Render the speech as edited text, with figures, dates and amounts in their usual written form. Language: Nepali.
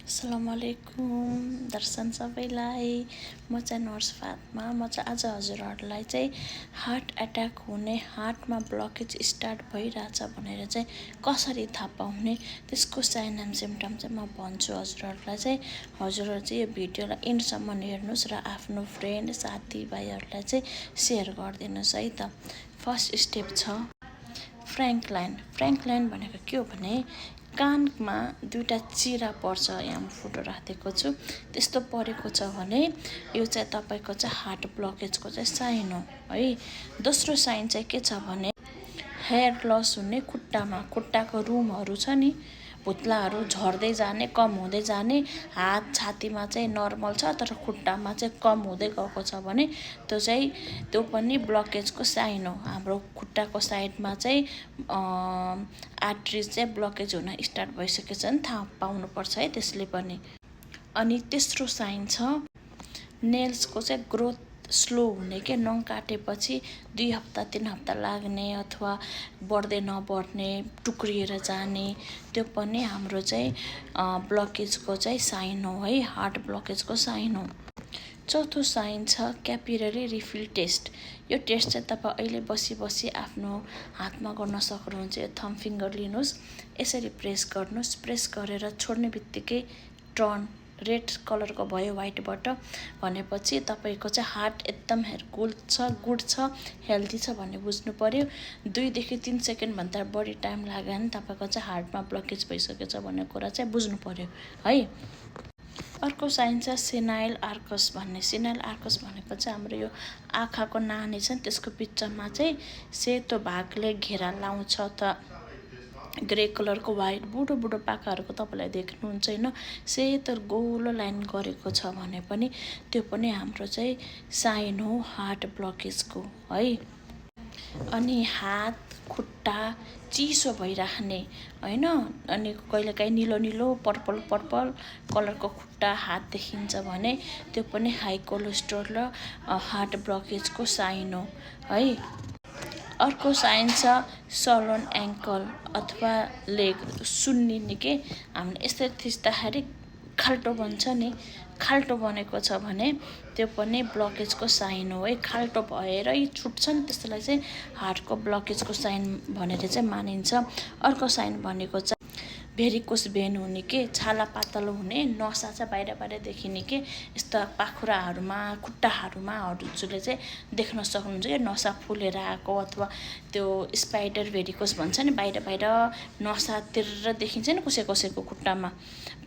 अस्सलामुअलैकुम दर्शन सबैलाई। म चाहिँ नर्स फातमा। म चाहिँ आज हजुरहरूलाई चाहिँ हार्ट एट्याक हुने, हार्टमा ब्लकेज स्टार्ट भइरहेछ भनेर चाहिँ कसरी थाहा पाउने, त्यसको साइन एन्ड सिम्टम चाहिँ म भन्छु हजुरहरूलाई चाहिँ। हजुरहरू चाहिँ यो भिडियोलाई एन्डसम्म हेर्नुहोस् र आफ्नो फ्रेन्ड साथीभाइहरूलाई चाहिँ सेयर गरिदिनुहोस् है त। फर्स्ट स्टेप छ फ्र्याङ्क लाइन भनेको के हो भने कानमा दुईवटा चिरा पर्छ। यहाँ म फोटो राखेको छु। त्यस्तो परेको छ भने यो चाहिँ तपाईँको चाहिँ हार्ट ब्लकेजको चाहिँ साइन हो है। दोस्रो साइन चाहिँ के छ भने हेयर लस हुने, खुट्टाको रुमहरू छ नि, भुत्लाहरू झर्दै जाने, कम हुँदै जाने। हात छातीमा चाहिँ नर्मल छ तर खुट्टामा चाहिँ कम हुँदै गएको छ भने त्यो पनि ब्लकेजको साइन हो। हाम्रो खुट्टाको साइडमा चाहिँ आर्ट्रिज चाहिँ ब्लकेज हुन स्टार्ट भइसकेछ भने थाहा पाउनुपर्छ है त्यसले पनि। अनि तेस्रो साइन छ नेल्सको चाहिँ ग्रोथ स्लो हुने के, नङ काटेपछि 2 हप्ता 3 हप्ता लाग्ने अथवा बढ्दै नबढ्ने, टुक्रिएर जाने, त्यो पनि हाम्रो चाहिँ ब्लकेजको चाहिँ साइन हो है, हार्ट ब्लकेजको साइन हो। चौथो साइन छ क्यापिलरी रिफिल टेस्ट। यो टेस्ट चाहिँ तपाईँ अहिले बसी आफ्नो हातमा गर्न सक्नुहुन्छ। यो थम्ब फिङ्गर लिनुहोस्, यसरी प्रेस गर्नुहोस्, प्रेस गरेर छोड्ने बित्तिकै टर्न रेड कलरको भयो व्हाइटबाट भनेपछि तपाईँको चाहिँ हार्ट एकदम गुड छ, हेल्दी छ भन्ने बुझ्नु पर्यो। 2 देखि 3 सेकेन्डभन्दा बढी टाइम लाग्यो भने तपाईँको चाहिँ हार्टमा ब्लकेज भइसकेछ भन्ने कुरा चाहिँ बुझ्नु पर्यो है। अर्को साइन छ सेनाइल आर्कस भन्ने। सेनाइल आर्कस भनेको चाहिँ हाम्रो यो आँखाको नानी छ नि, त्यसको बिचमा चाहिँ सेतो भागले घेरा लाउँछ त, ग्रे कलरको व्हाइट बुढो पाकाहरूको तपाईँलाई देख्नुहुन्छ होइन, सेतो गोलो लाइन गरेको छ भने पनि त्यो पनि हाम्रो चाहिँ साइन हो हार्ट ब्लकेजको है। अनि हात खुट्टा चिसो भइराख्ने होइन, अनि कहिलेकाहीँ निलो पर्पल कलरको खुट्टा हात देखिन्छ भने त्यो पनि हाई कोलेस्ट्रोल र हार्ट ब्लकेजको साइन हो है। अर्को साइन छ सलोन एङ्कल अथवा लेग सुन्निने के, हामीले यसरी थिच्दाखेरि खाल्टो बन्छ नि, खाल्टो बनेको छ भने त्यो पनि ब्लकेजको साइन हो है। खाल्टो भएर छुट्छ नि, त्यसलाई चाहिँ हार्टको ब्लकेजको साइन भनेर चाहिँ मानिन्छ। अर्को साइन भनेको चाहिँ भेरिकोस भेन हुने के, छाला पातलो हुने, नसा चाहिँ बाहिर देखिने के, यस्ता पाखुराहरूमा खुट्टाहरूमा हजुरले चाहिँ देख्न सक्नुहुन्छ कि नसा फुलेर आएको, अथवा त्यो स्पाइडर भेरिकोस भन्छ नि, बाहिर नसातिर देखिन्छ नि कसैको खुट्टामा।